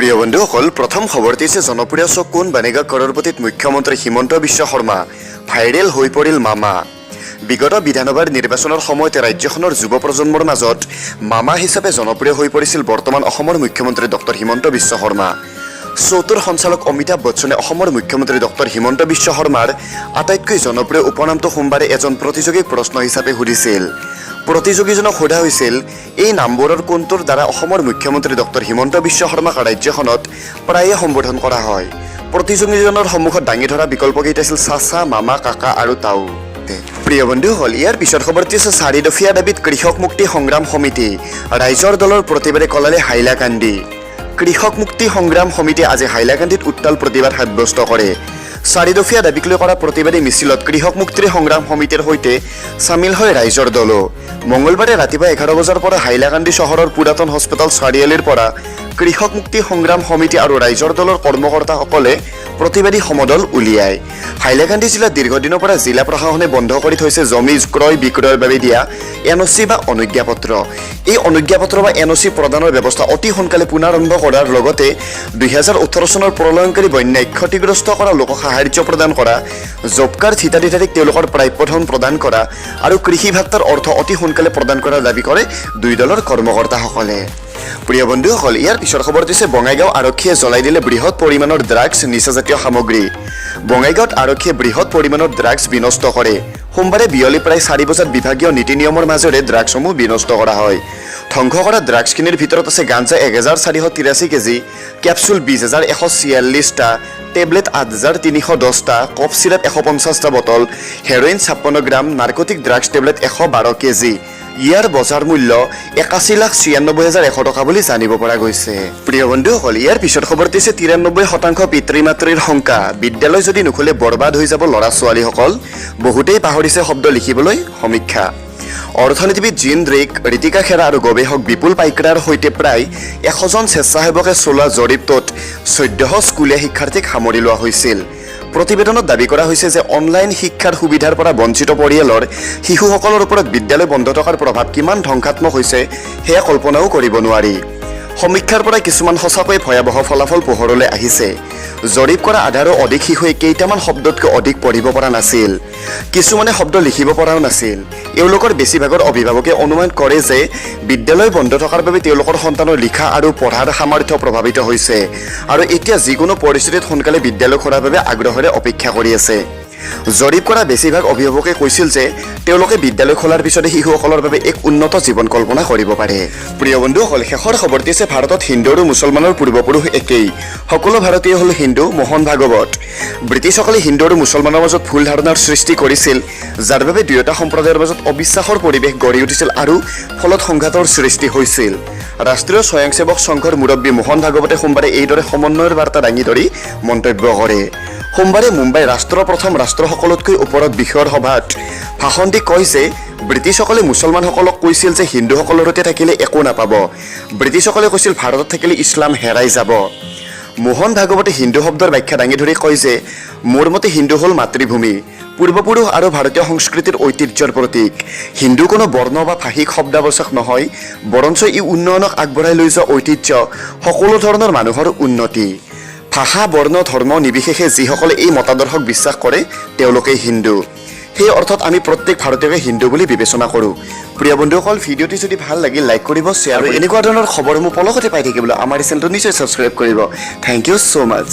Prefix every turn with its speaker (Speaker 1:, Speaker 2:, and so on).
Speaker 1: প্ৰিয় বন্ধুসকল, প্ৰথম খবৰটি হৈছে জনপ্ৰিয় শ্ব' কোন বানেগা কৰোৰপতিত মুখ্যমন্ত্ৰী হিমন্ত বিশ্ব শৰ্মা ভাইৰেল হৈ পৰিল মামা। বিগত বিধানসভাৰ নিৰ্বাচনৰ সময়তে ৰাজ্যখনৰ যুৱ প্ৰজন্মৰ মাজত মামা হিচাপে জনপ্ৰিয় হৈ পৰিছিল বৰ্তমান অসমৰ মুখ্যমন্ত্ৰী ডক্টৰ হিমন্ত বিশ্ব শৰ্মা। শ্ব'টোৰ সঞ্চালক অমিতাভ বচ্চনে অসমৰ মুখ্যমন্ত্ৰী ডক্টৰ হিমন্ত বিশ্ব শৰ্মাৰ আটাইতকৈ জনপ্ৰিয় উপনামটো সোমবাৰে এজন প্ৰতিযোগীক প্ৰশ্ন হিচাপে সুধিছিল। প্ৰতিযোগীজনক সোধা হৈছিল, এই নামবোৰৰ কোনটোৰ দ্বাৰা অসমৰ মুখ্যমন্ত্ৰী ডক্টৰ হিমন্ত বিশ্ব শৰ্মাক ৰাজ্যখনত প্ৰায়ে সম্বোধন কৰা হয়? প্ৰতিযোগীজনৰ সন্মুখত দাঙি ধৰা বিকল্পকেইটা আছিল চাচা, মামা, কাকা আৰু তাউ। প্ৰিয় বন্ধুসকল, ইয়াৰ পিছত খবৰটি হৈছে চাৰিদফীয়া দাবীত কৃষক মুক্তি সংগ্ৰাম সমিতি, ৰাইজৰ দলৰ প্ৰতিবাদে কলালে হাইলাকান্দি। কৃষক মুক্তি সংগ্ৰাম সমিতিয়ে আজি হাইলাকান্দিত উত্তাল প্ৰতিবাদ সাব্যস্ত কৰে। চাৰিদফীয়া দাবীক লৈ কৰা প্ৰতিবাদী মিছিলত কৃষক মুক্তি সংগ্ৰাম সমিতিৰ সৈতে চামিল হয় ৰাইজৰ দলো। মঙলবাৰে ৰাতিপুৱা 11 বজাৰ পৰা হাইলাকান্দি চহৰৰ পুৰাতন হস্পিতাল চাৰিআলিৰ পৰা কৃষক মুক্তি সংগ্ৰাম সমিতি আৰু ৰাইজৰ দলৰ কৰ্মকৰ্তাসকলে প্ৰতিবাদী সমদল উলিয়ায়। হাইলাকান্দি জিলাত দীৰ্ঘদিনৰ পৰা জিলা প্ৰশাসনে বন্ধ কৰি থৈছে জমি ক্ৰয় বিক্ৰয়ৰ বাবে দিয়া এনঅ'চি বা অনুজ্ঞাপত্ৰ। এই অনুজ্ঞাপত্ৰ বা এনঅ'চি প্ৰদানৰ ব্যৱস্থা অতি সোনকালে পুনৰাৰম্ভ কৰাৰ লগতে 2018 চনৰ প্ৰলয়ংকাৰী বন্যাই ক্ষতিগ্ৰস্ত কৰা লোকক সাহায্য প্ৰদান কৰা, জব কাৰ্ড হিতাধিকাৰীক তেওঁলোকৰ প্ৰাপ্য ধন প্ৰদান কৰা আৰু কৃষি ভাত্তাৰ অৰ্থ অতি সোনকালে প্ৰদান কৰাৰ দাবী কৰে দুই দলৰ কৰ্মকৰ্তাসকলে। প্ৰিয় বন্ধুসকল, ইয়াৰ পিছৰ খবৰটো হৈছে বঙাইগাঁও আৰক্ষীয়ে জ্বলাই দিলে বৃহৎ পৰিমাণৰ ড্ৰাগছ, নিচাজাতীয় সামগ্ৰী। বঙাইগাঁৱত আৰক্ষীয়ে বৃহৎ পৰিমাণৰ ড্ৰাগছ বিনষ্ট কৰে। সোমবাৰে বিয়লি প্ৰায় 4 বজাত বিভাগীয় নীতি নিয়মৰ মাজেৰে ড্ৰাগছসমূহ বিনষ্ট কৰা হয়। ধ্বংস কৰা ড্ৰাগছখিনিৰ ভিতৰত আছে গাঞ্জা 1483 কেজি, কেপচুল 20,146টা, টেবলেট 8310টা, কফ চিৰাপ 150টা bottle, heroin 56 gram, narcotic drugs tablet 112 KG. ইয়াৰ বজাৰ মূল্য 81,96,100 টকা বুলি জানিব পৰা গৈছে। প্ৰিয় বন্ধুসকল, ইয়াৰ পিছত খবৰটো হৈছে 93% পিতৃ মাতৃৰ শংকা, বিদ্যালয় যদি নোখোলে বৰবাদ হৈ যাব ল'ৰা ছোৱালীসকল, বহুতেই পাহৰিছে শব্দ লিখিবলৈ। সমীক্ষা। অৰ্থনীতিবিদ জিন ড্ৰেক, ঋতিকা খেৰা আৰু গৱেষক বিপুল পাইকৰাৰ সৈতে প্ৰায় 100জন স্বেচ্ছাসেৱকে চলোৱা জৰীপটোত 1400 স্কুলীয়া শিক্ষাৰ্থীক সামৰি লোৱা হৈছিল। প্ৰতিবেদনত দাবী কৰা হৈছে যে অনলাইন শিক্ষাৰ সুবিধাৰ পৰা বঞ্চিত পৰিয়ালৰ শিশুসকলৰ ওপৰত বিদ্যালয় বন্ধ থকাৰ প্ৰভাৱ কিমান ধ্বংসাত্মক হৈছে, সেয়া কল্পনাও কৰিব নোৱাৰি। সমীক্ষাৰ পৰা কিছুমান সঁচাকৈ ভয়াৱহ ফলাফল পোহৰলৈ আহিছে। জৰীপ কৰা আধাৰো অধিক শিশুৱে কেইটামান শব্দতকৈ অধিক পঢ়িব পৰা নাছিল। কিছুমানে শব্দ লিখিব পৰাও নাছিল। এওঁলোকৰ বেছিভাগৰ অভিভাৱকে অনুমান কৰে যে বিদ্যালয় বন্ধ থকাৰ বাবে তেওঁলোকৰ সন্তানৰ লিখা আৰু পঢ়াৰ সামৰ্থ্য প্ৰভাৱিত হৈছে আৰু এতিয়া যিকোনো পৰিস্থিতিত সোনকালে বিদ্যালয় খোলাৰ বাবে আগ্ৰহেৰে অপেক্ষা কৰি আছে। জৰীপ কৰা বেছিভাগ অভিভাৱকে কৈছিল যে তেওঁলোকে বিদ্যালয় খোলাৰ পিছতে শিশুসকলৰ বাবে এক উন্নত জীৱন কল্পনা কৰিব পাৰে। প্ৰিয় বন্ধুসকল, শেষৰ খবৰটি হৈছে ভাৰতত হিন্দু আৰু মুছলমানৰ পূৰ্বপুৰুষ একেই, সকলো ভাৰতীয় হ'ল হিন্দু, মোহন ভাগৱত। ব্ৰিটিছসকলে হিন্দু আৰু মুছলমানৰ মাজত ভুল ধাৰণাৰ সৃষ্টি কৰিছিল, যাৰ বাবে দুয়োটা সম্প্ৰদায়ৰ মাজত অবিশ্বাসৰ পৰিৱেশ গঢ়ি উঠিছিল আৰু ফলত সংঘাতৰ সৃষ্টি হৈছিল। ৰাষ্ট্ৰীয় স্বয়ংসেৱক সংঘৰ মুৰব্বী মোহন ভাগৱতে সোমবাৰে এইদৰে সমন্বয়ৰ বাৰ্তা দাঙি ধৰি মন্তব্য কৰে। সোমবাৰে মুম্বাই ৰাষ্ট্ৰ প্ৰথম, ৰাষ্ট্ৰ সকলোতকৈ ওপৰত বিষয়ৰ সভাত ভাষণ দি কয় যে ব্ৰিটিছসকলে মুছলমানসকলক কৈছিল যে হিন্দুসকলৰ সৈতে থাকিলে একো নাপাব। ব্ৰিটিছসকলে কৈছিল, ভাৰতত থাকিলে ইছলাম হেৰাই যাব। মোহন ভাগৱতে হিন্দু শব্দৰ ব্যাখ্যা দাঙি ধৰি কয় যে মোৰ মতে হিন্দু হ'ল মাতৃভূমি, পূৰ্বপুৰুষ আৰু ভাৰতীয় সংস্কৃতিৰ ঐতিহ্যৰ প্ৰতীক। হিন্দু কোনো বৰ্ণ বা ভাষিক শব্দাবশেষ নহয়, বৰঞ্চ ই উন্নয়নক আগবঢ়াই লৈ যোৱা ঐতিহ্য, সকলো ধৰণৰ মানুহৰ উন্নতি। ভাষা, বৰ্ণ, ধৰ্ম নিৰ্বিশেষে যিসকলে এই মতাদৰ্শক বিশ্বাস কৰে, তেওঁলোকেই হিন্দু। সেই অৰ্থত আমি প্ৰত্যেক ভাৰতীয়কে হিন্দু বুলি বিবেচনা কৰোঁ। প্ৰিয় বন্ধুসকল, ভিডিঅ'টি যদি ভাল লাগিল, লাইক কৰিব, শ্বেয়াৰ আৰু এনেকুৱা ধৰণৰ খবৰসমূহ পলকতে পাই থাকিবলৈ আমাৰ এই চেনেলটো নিশ্চয় ছাবস্ক্ৰাইব কৰিব। Thank you so much.